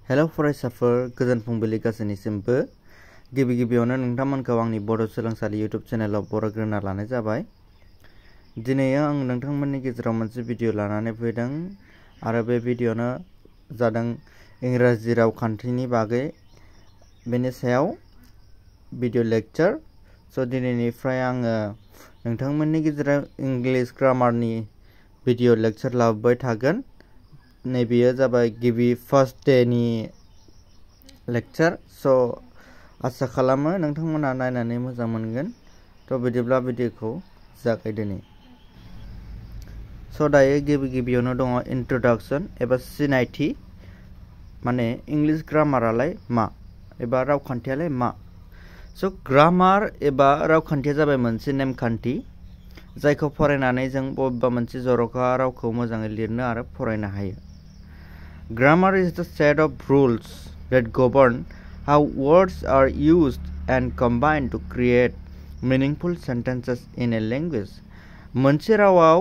Hello फरायसाफोर गोजोन फुंबिलि गासैनिसिमबो गिबियावनो नोंथांमोनखौ आंनि बड' सोलोंसालि इउट्युब चेनेलाव बरायग्रोना लानाय जाबाय। दिनै आं नोंथांमोननि गेजेराव मोनसे भिडिअ लानानै फैदों आरो बे भिडिअ'नो जादों इंराजि रावखान्थिनि बागै बेनि सायाव भिडिअ लेक्चार। स' दिनैनिफ्राय आङो नोंथांमोननि गेजेराव इंलिश ग्रामारनि भिडिअ लेक्चार लाबोबाय थागोन। नैबेयो जाबाय गिबि फार्स्ट डेनि लेक्चार। स' आसा खालामो नोंथांमोना नायनानै मोजां मोनगोन। थ' बिदिब्ला भिडिअखौ जागायदिनि। स' दायो गिबियावनो दङ इन्ट्रडाक्सन एबा सिनायथि, माने इंलिश ग्रामारालाय मा एबा रावखान्थियालाय मा। स' ग्रामार एबा रावखान्थिया जाबाय मोनसे नेमखान्थि जायखौ फरायनानै जों बबेबा मोनसे जर'खा रावखौ मोजाङै लिरनो आरो फरायनो हायो। Grammar is the set of rules that govern how words are used and combined to create meaningful sentences in a language. मोनसे रावाव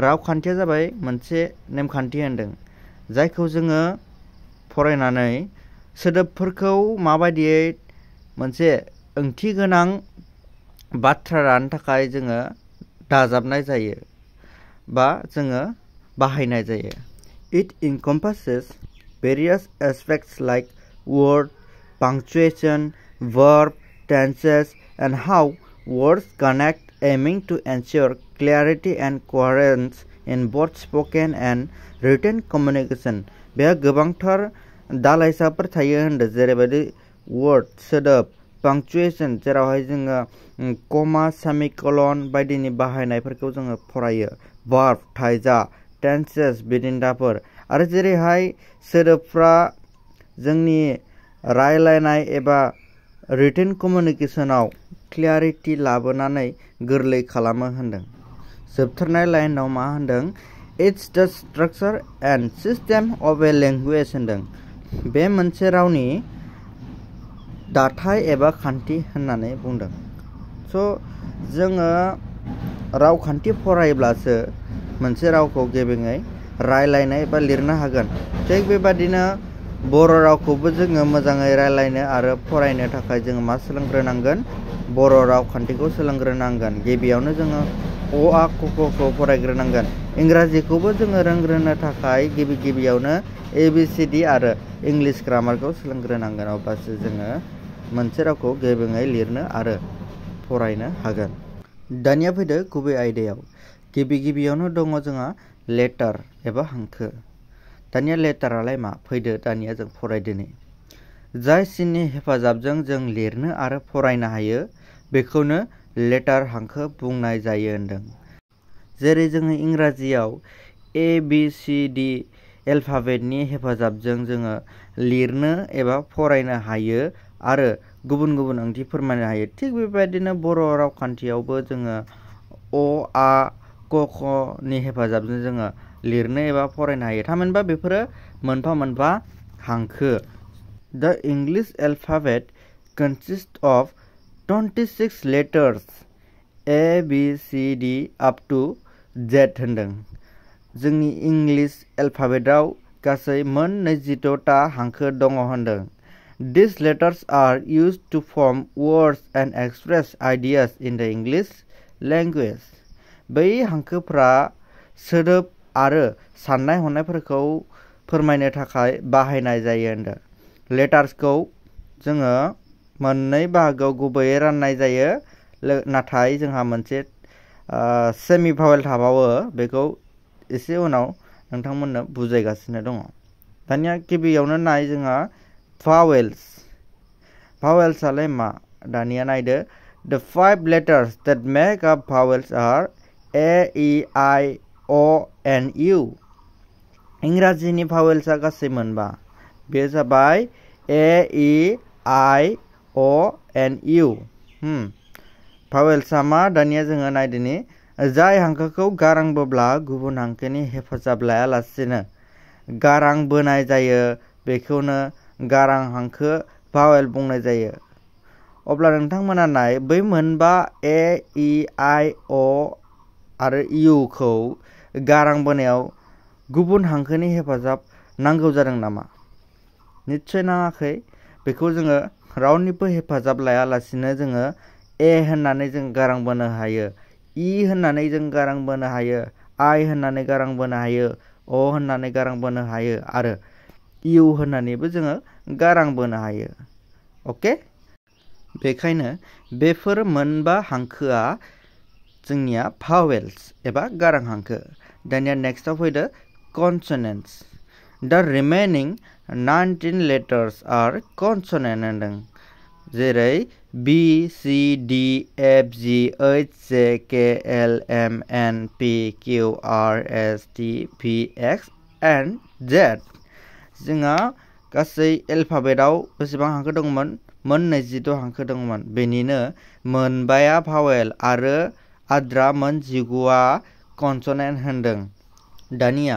रावखान्थिया जाबाय मोनसे नेमखान्थि होनदों जायखौ जोङो फरायनानै सोदोबफोरखौ माबायदियै मोनसे ओंथि गोनां बाथ्रा लानो थाखाय जोङो दाजाबनाय जायो बा जोङो बाहायनाय जायो। It encompasses various aspects like word, punctuation, verb, tenses, and how words connect, aiming to ensure clarity and coherence in both spoken and written communication. बेहा गोबांथार दालाइसाफोर थायो होनदों, जेरैबायदि word सोदोब, punctuation जेरावहाय जोङो कमा, सेमिकलन बायदिनि बाहायनायफोरखौ जोङो फरायो, verb थाइजा, टेन्सेस बिदिन्दाफोर, आरो जेरैहाय सोदोबफ्रा जोंनि रायलायनाय एबा रिटेन कमिउनिकेशनाव क्लियारिटि लाबोनानै गोरलै खालामो होनदों। जोबथारनाय लाइनाव मा होनदों? इट्स द structure and system of A language होनदों। बे मोनसे रावनि दाथाय एबा खान्थि होननानै बुंदों। स' जोङो रावखान्थि फरायोब्लासो मोनसे रावखौ गेबेङै रायलायनो एबा लिरनो हागोन। थिग बेबादिनो बर' रावखौबो जोङो मोजाङै रायलायनो आरो फरायनो थाखाय जोङो मा सोलोंग्रोनांगोन? बर' रावखान्थिखौ सोलोंग्रोनांगोन। गिबियावनो जोङो अ आ क ख खौ फरायग्रोनांगोन। इंराजिखौबो जोङो रोंग्रोनो थाखाय गिबियावनो ABCD आरो इंलिश ग्रामारखौ सोलोंग्रोनांगोन। अब्लासो जोङो मोनसे रावखौ गेबेङै लिरनो आरो फरायनो हागोन। दानिया फैदो गुबै आयदायाव। गिबियावनो दङ जोंहा लेटार एबा हांखो। दानिया लेटारालाय मा? फैदो दानिया जों फरायदिनि। जाय सिननि हेफाजाबजों जों लिरनो आरो फरायनो हायो बेखौनो लेटार हांखो बुंनाय जायो होनदों। जेरै जोङो इंराजियाव ABCD एलफाबेटनि हेफाजाबजों जोङो लिरनो एबा फरायनो हायो आरो गुबुन ओंथि फोरमायनो हायो। थिग बेबायदिनो बर' रावखान्थियावबो जोङो अ आ क ख नि हेफाजाबजों जोङो लिरनो एबा फरायनो हायो। थामहिनबा बेफोरो मोनफा हांखो। The English alphabet consists of 26 letters A B C D up to Z होनदों। जोंनि इंलिश एलफाबेटआव गासै मोन 26ता हांखो दङ होनदों। These letters are used to form words and express ideas in the English language. बै हांखोफ्रा सोदोब आरो साननाय हनायफोरखौ फोरमायनो थाखाय बाहायनाय जायो होनदों। लेटार्सखौ जोङो मोननै बाहागोआव गुबैयै राननाय जायो, नाथाय जोंहा मोनसे सेमि भावेल थाबावो। बेखौ एसे उनाव नोंथांमोननो बुजायगासिनो दङ। दानिया गिबियावनो नाय जोंहा भावेल्स। भावेल्सआलाय मा? दानिया नायदो। The 5 letters that make up vowels are A, E, I, O, and U. इंराजिनि भावेल्सआ गासै मोनबा। बे जाबाय A, E, I, O, and U। भावेल्सआ मा? दानिया जोङो नायदिनि। जाय हांखोखौ गारां बोब्ला गुबुन हांखोनि हेफाजाब लायालासेनो गारां बोनाय जायो बेखौनो गारां हांखो भावेल बुंनाय जायो। अब्ला नोंथांमोना नाय, बै मोनबा A, E, I, O आरो U खौ गारां बोनायाव गुबुन हांखोनि हेफाजाब नांगौ जादों नामा? निश्चय नाङाखै बेखौ जोङो रावनिबो हेफाजाब लायालासिनो जोङो ए होननानै जों गारां बोनो हायो, इ होननानै जों गारां बोनो हायो, आइ होननानै गारां बोनो हायो, अ होननानै गारां बोनो हायो आरो इउ होननानैबो जोङो गारां बोनो हायो। अके, बेखायनो बेफोर मोनबा हांखोआ जोंनिया भावेल्स एबा गारां हांखो। दानिया नेक्स्टआव फैदो कनसोनेन्ट्स। दा रिमेनिं 19 लेटार्स आर कनसोनेन्ट होनदों। जेरै B C D F G H J K L M N P Q R S T V X and Z. जोंहा गासै एलफाबेटआव बेसेबां हांखो दंमोन? मोन 22 हांखो दंमोन। बेनिनो मोनबाया भावेल आरो आद्रा मोन 19आ कनसोनेन्ट होनदों। दानिया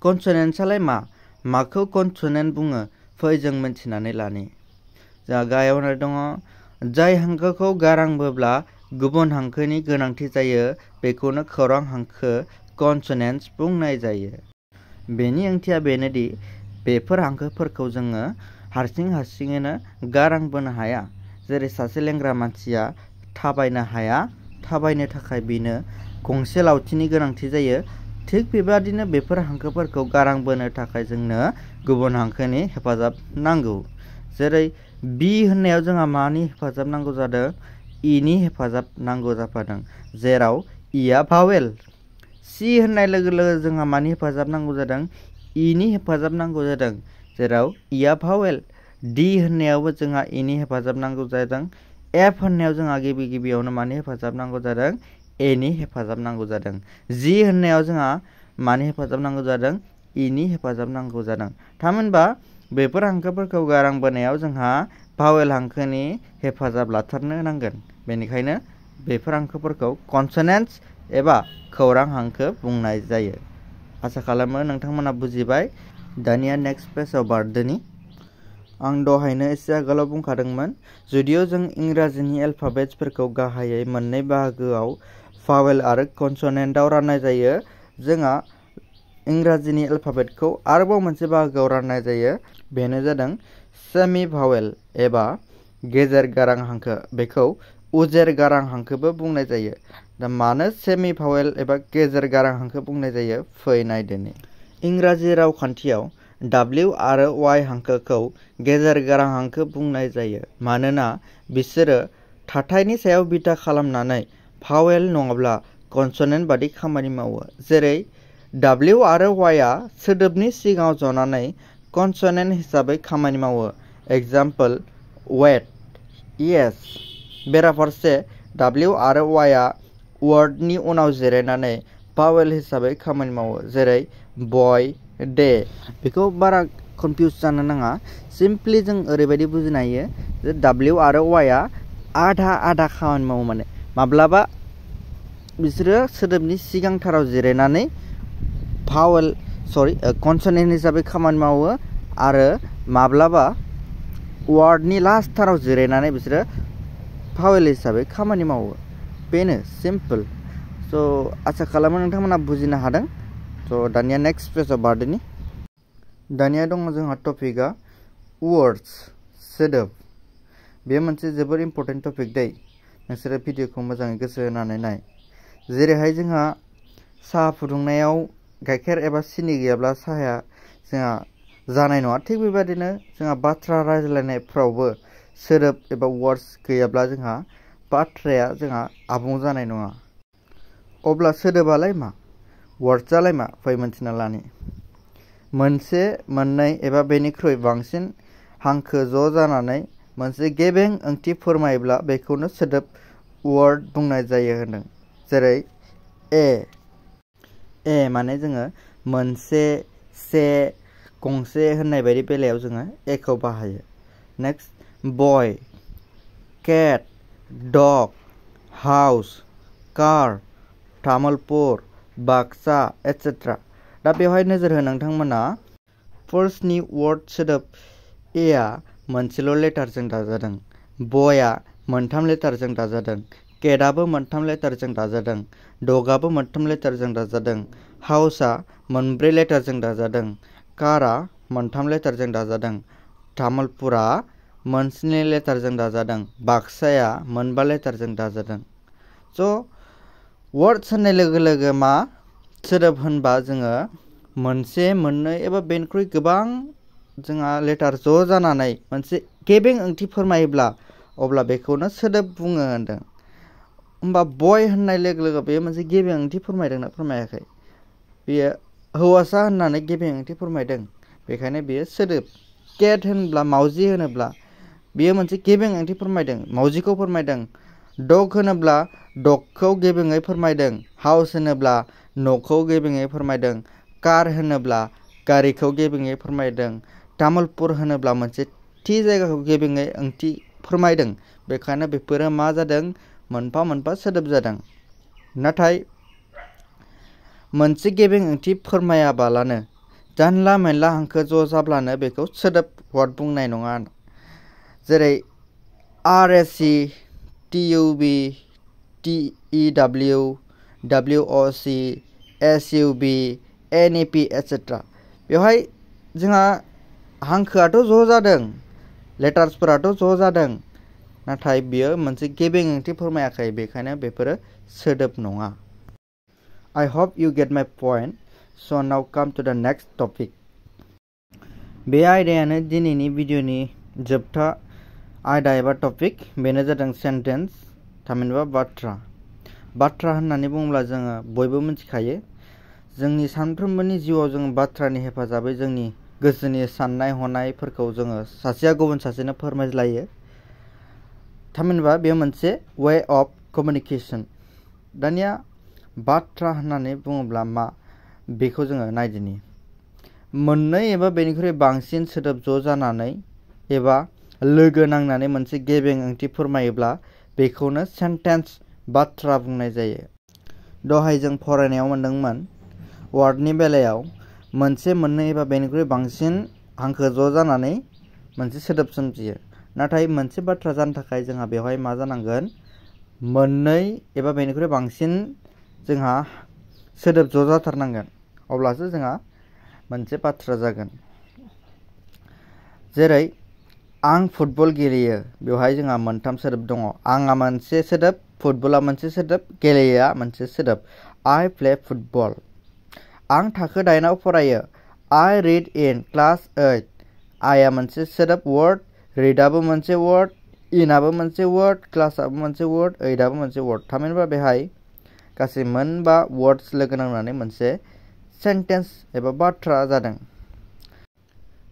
कनसोनेन्ट्सआलाय मा? माखौ कनसोनेन्ट बुङो? फै जों मिथिनानै लानि। जोंहा गाहायावनो दङ जाय हांखोखौ गारां बोब्ला गुबुन हांखोनि गोनांथि जायो बेखौनो खौरां हांखो कनसोनेन्ट्स बुंनाय जायो। बेनि ओंथिया बेनोदि बेफोर हांखोफोरखौ जोङो हारसिङैनो गारां बोनो हाया। जेरै सासे लेंग्रा मानसिया थाबायनो हाया, थाबायनो थाखाय बिनो गंसे लावथिनि गोनांथि जायो। थिग बेबादिनो बेफोर हांखोफोरखौ गारां बोनो थाखाय जोंनो गुबुन हांखोनि हेफाजाब नांगौ। जेरै बी होननायाव जोंहा मानि हेफाजाब नांगौ जादों? इनि हेफाजाब नांगौ जाफादों, जेराव इया भावेल। सी होननाय लोगो लोगो जोंहा मानि हेफाजाब नांगौ जादों? इनि हेफाजाब नांगौ जादों, जेराव इया भावेल। डी होननायावबो जोंहा इनि हेफाजाब नांगौ जादों। एफ होननायाव जोंहा गिबियावनो मानि हेफाजाब नांगौ जादों? एनि हेफाजाब नांगौ जादों। जी होननायाव जोंहा मानि हेफाजाब नांगौ जादों? इनि हेफाजाब नांगौ जादों। थामहिनबा बेफोर हांखोफोरखौ गारां बोनायाव जोंहा भावेल हांखोनि हेफाजाब लाथारनो नांगोन। बेनिखायनो बेफोर हांखोफोरखौ कनसोनेन्ट्स एबा खौरां हांखो बुंनाय जायो। आसा खालामो नोंथांमोना बुजिबाय। दानिया नेक्स्ट पेजआव बारदोनि। आं दहायनो एसे आगोलाव बुंखादोंमोन, जुदियो जों इंराजिनि एलफाबेट्सफोरखौ गाहायै मोननै बाहागोआव भावेल आरो कनसोनेन्टआव राननाय जायो, जोंहा इंराजिनि एलफाबेटखौ आरोबाव मोनसे बाहागोआव राननाय जायो। बेनो जादों सेमि भावेल एबा गेजेर गारां हांखो। बेखौ उजेर गारां हांखोबो बुंनाय जायो। दा मानो सेमि भावेल एबा गेजेर गारां हांखो बुंनाय जायो? फै नायदोनि। इंराजि रावखान्थियाव डाब्लिउ आरो वाइ हांखोखौ गेजेर गारां हांखो बुंनाय जायो मानोना बिसोरो थाथायनि सायाव बिथा खालामनानै भावेल नङाब्ला कनसोनेन्ट बादि खामानि मावो। जेरै डाब्लिउ आरो वाइआ सोदोबनि सिगाङाव जनानै कनसोनेन्ट हिसाबै खामानि मावो। Example wait, yes. बेराफारसे डाब्लिउ आरो वाइआ वर्डनि उनाव जिरायनानै भावेल हिसाबै खामानि मावो। जेरै बय, डे। बेखौ बारा कनफिउस जानो नाङा। सिम्पलि जों ओरैबायदि बुजिनो हायो जे डाब्लिउ आरो वाइआ आधा खामानि मावो। माने माब्लाबा बिसोरो सोदोबनि सिगांथाराव जिरायनानै कनसोनेन्ट हिसाबै खामानि मावो आरो माब्लाबा वार्डनि लास्टथाराव जिरायनानै बिसोरो भावेल हिसाबै खामानि मावो। बेनो सिम्पल। आसा खालामो नोंथांमोना बुजिनो हादों। दानिया नेक्स्ट पेजआव बारदोनि। दानिया दङ जोंहा टपिकआ वर्ड्स, सोदोब। बे मोनसे जोबोर इम्पर्टेन्ट टपिक दै। नोंसोरो भिडिअखौ मोजाङै गोसो होनानै नाय। जेरैहाय जोंहा साहा फुदुंनायाव गाइखेर एबा सिनि गैयाब्ला साहाया जोंहा जानाय नङा। थिग बेबायदिनो जोंहा बाथ्रा रायज्लायनायफ्रावबो सोदोब एबा वर्ड्स गैयाब्ला जोंहा बाथ्राया जोंहा आबुं जानाय नङा। अब्ला सोदोबालाय मा? वर्ड्सआलाय मा? फै मिन्थिना लानि। मोनसे, मोननै एबा बेनिख्रुइ बांसिन हांखो ज' जानानै मोनसे गेबें ओंथि फोरमायोब्ला बेखौनो सोदोब वर्ड बुंनाय जायो होनदों। जेरै ए माने जोङो मोनसे, से, गंसे होननाय बायदि बेलायाव जोङो एखौ बाहायो। Next boy, cat, dog, house, car, Tamulpur, Baksa etcetera. दा बेवहाय नोजोर हो नोंथांमोना। फार्स्टनि वर्ड सोदोब एआ मोनसेल' लेटारजों दाजादों। बयआ मोनथाम लेटारजों दाजादों। केटआबो मोनथाम लेटारजों दाजादों। डगआबो मोनथाम लेटारजों दाजादों। हाउसआ मोनब्रै लेटारजों दाजादों। कारआ मोनथाम लेटारजों दाजादों। तामुलपुरा मोनस्नि लेटारजों दाजादों, बाक्साया मोनबा लेटारजों दाजादों। स' वर्ड्स होननाय लोगो लोगो मा सोदोब होनबा जोङो मोनसे मोननै एबा बेनिख्रुइ गोबां जोंहा लेटार ज' जानानै मोनसे गेबें ओंथि फोरमायोब्ला अब्ला बेखौनो सोदोब बुङो होनदों। होमबा बय होननाय लोगो लोगो बेयो मोनसे गेबें ओंथि फोरमायदोंना फोरमायाखै? बेयो हौवासा होननानै गेबें ओंथि फोरमायदों, बेखायनो बेयो सोदोब। केट होनब्ला मावजि होनोब्ला बेयो मोनसे गेबें ओंथि फोरमायदों, मावजिखौ फोरमायदों। डग होनोब्ला डगखौ गेबेङै फोरमायदों। हाउस होनोब्ला न'खौ गेबेङै फोरमायदों। कार होनोब्ला गारिखौ गेबेङै फोरमायदों। तामुलपुर होनोब्ला मोनसे थि जायगाखौ गेबेङै ओंथि फोरमायदों। बेखायनो बेफोरो मा जादों? मोनफा मोनफा सोदोब जादों। नाथाय मोनसे गेबें ओंथि फोरमायाबालानो जानला मेनला हांखो ज' जाब्लानो बेखौ सोदोब वार्ड बुंनाय नङा। जेरै RAC, TUB, TEW, WOC, SUB, NEP etc. बेवहाय जोंहा हांखोआथ' ज' जादों, लेटार्सफोराथ' ज' जादों, नाथाय बियो मोनसे गेबें ओंथि फोरमायाखै, बेखायनो बेफोरो सोदोब नङा। I hope you get my point. So now come to the next topic. बे आयदायानो दिनैनि भिडिअनि जोबथा आयदा एबा टपिक, बेनो जादों सेन्टेन्स, थामहिनबा बाथ्रा। बाथ्रा होननानै बुङोब्ला जोङो बयबो मिथिखायो, जोंनि सानफ्रोमबोनि जिउआव जों बाथ्रानि हेफाजाबै जोंनि गोसोनि साननाय हनायफोरखौ जोङो सासेया गुबुन सासेनो फोरमायलायो। थामहिनबा बेयो मोनसे वे अफ कमिउनिकेसन। दानिया बाथ्रा होननानै बुङोब्ला मा, बेखौ जोङो नायदिनि। मोननै एबा बेनिख्रुइ बांसिन सोदोब ज' जानानै एबा लोगो नांनानै मोनसे गेबें ओंथि फोरमायोब्ला बेखौनो सेन्टेन्स, बाथ्रा बुंनाय जायो। दहाय जों फरायनायाव मोनदोंमोन, वार्डनि बेलायाव मोनसे मोननै एबा बेनिख्रुइ बांसिन हांखो ज' जानानै मोनसे सोदोब सोमजियो। नाथाय मोनसे बाथ्रा जानो थाखाय जोंहा बेवहाय मा जानांगोन? मोननै एबा बेनिख्रुइ बांसिन जोंहा सोदोब ज' जाथारनांगोन, अब्लासो जोंहा मोनसे बाथ्रा जागोन। जेरै आं फुटबल गेलेयो, बेवहाय जोंहा मोनथाम सोदोब दङ। आंआ मोनसे सोदोब, फुटबला मोनसे सोदोब, गेलेया मोनसे सोदोब। I play football. आं थाखो 8आव फरायो। I read in class 8. आइआ मोनसे सोदोब, वर्ड, रिडआबो मोनसे वर्ड, इनआबो मोनसे वर्ड, क्लासआबो मोनसे वर्ड, 8आबो मोनसे वर्ड। थामहिनबा बेहाय गासै मोनबा वर्ड्स लोगो नांनानै मोनसे सेन्टेन्स एबा बाथ्रा जादों।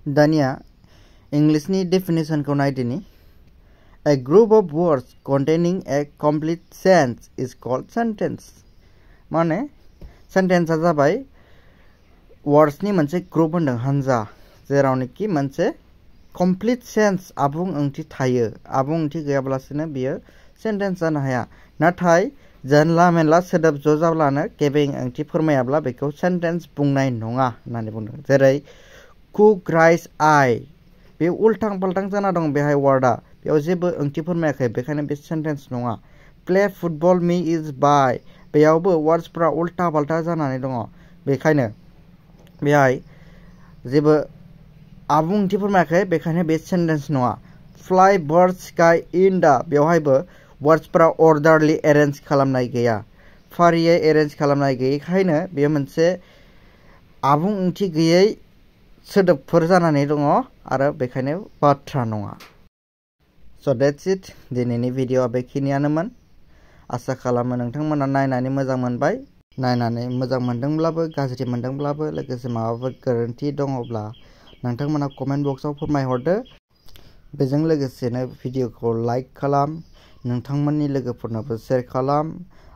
दानिया इंलिशनि डेफिनेसनखौ नायदिनि। A group of words containing a complete sentence is called sentence. माने सेन्टेन्सआ जाबाय वर्ड्सनि मोनसे ग्रुप होनदों, हानजा, जेरावनोखि मोनसे कमप्लिट सेन्स, आबुं ओंथि थायो। आबुं ओंथि गैयाब्लासिनो बियो सेन्टेन्स जानो हाया। नाथाय जानला मेनला सोदोब ज' जाब्लानो गेबें ओंथि फोरमायाब्ला बेखौ सेन्टेन्स बुंनाय नङा होननानै बुंदों। जेरै कुक राइस आइ, बे उल्टां फाल्टां जाना दं बेहाय वार्डआ, बेयाव जेबो ओंथि फोरमायाखै, बेखायनो बे सेन्टेन्स नङा। Play football me is by, बेयावबो वार्ड्सफ्रा उल्टा फाल्टा जानानै दङ, बेखायनो बेहाय जेबो आबुं ओंथि फोरमायाखै, बेखायनो बे सेन्टेन्स नङा। फ्लाइ बार्ड स्काइ इन दा, बेवहायबो वार्ड्सफ्रा अर्डारलि एरेन्ज खालामनाय गैया, फारियै एरेन्ज खालामनाय गैयैखायनो बेयो मोनसे आबुं ओंथि गैयै सोदोबफोर जानानै दङ आरो बेखायनो बाथ्रा नङा। स' देट्स इट, दिनैनि भिडिअ'आ बेखिनियानोमोन। आसा खालामो नोंथांमोना नायनानै मोजां मोनबाय। नायनानै मोजां मोनदोंब्लाबो, गाज्रि मोनदोंब्लाबो, लोगोसे माबाफोर गोरोन्थि दङब्ला नोंथांमोना कमेन्ट बक्सआव फोरमायहरदो। बेजों लोगोसेनो भिडिअ'खौ लाइक खालाम, नोंथांमोननि लोगोफोरनोबो शेयार खालाम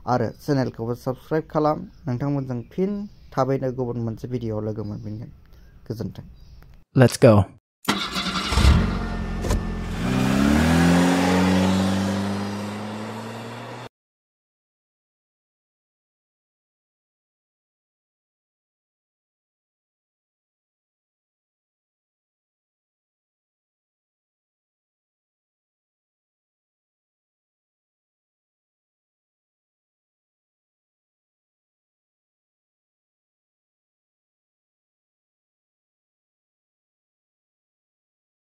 आरो चेनेलखौबो साबस्क्राइब खालाम। नोंथांमोनजों फिन थाबैनो गुबुन मोनसे भिडिअ'आव लोगो मोनफिनगोन। गोजोन्थों। Let's go.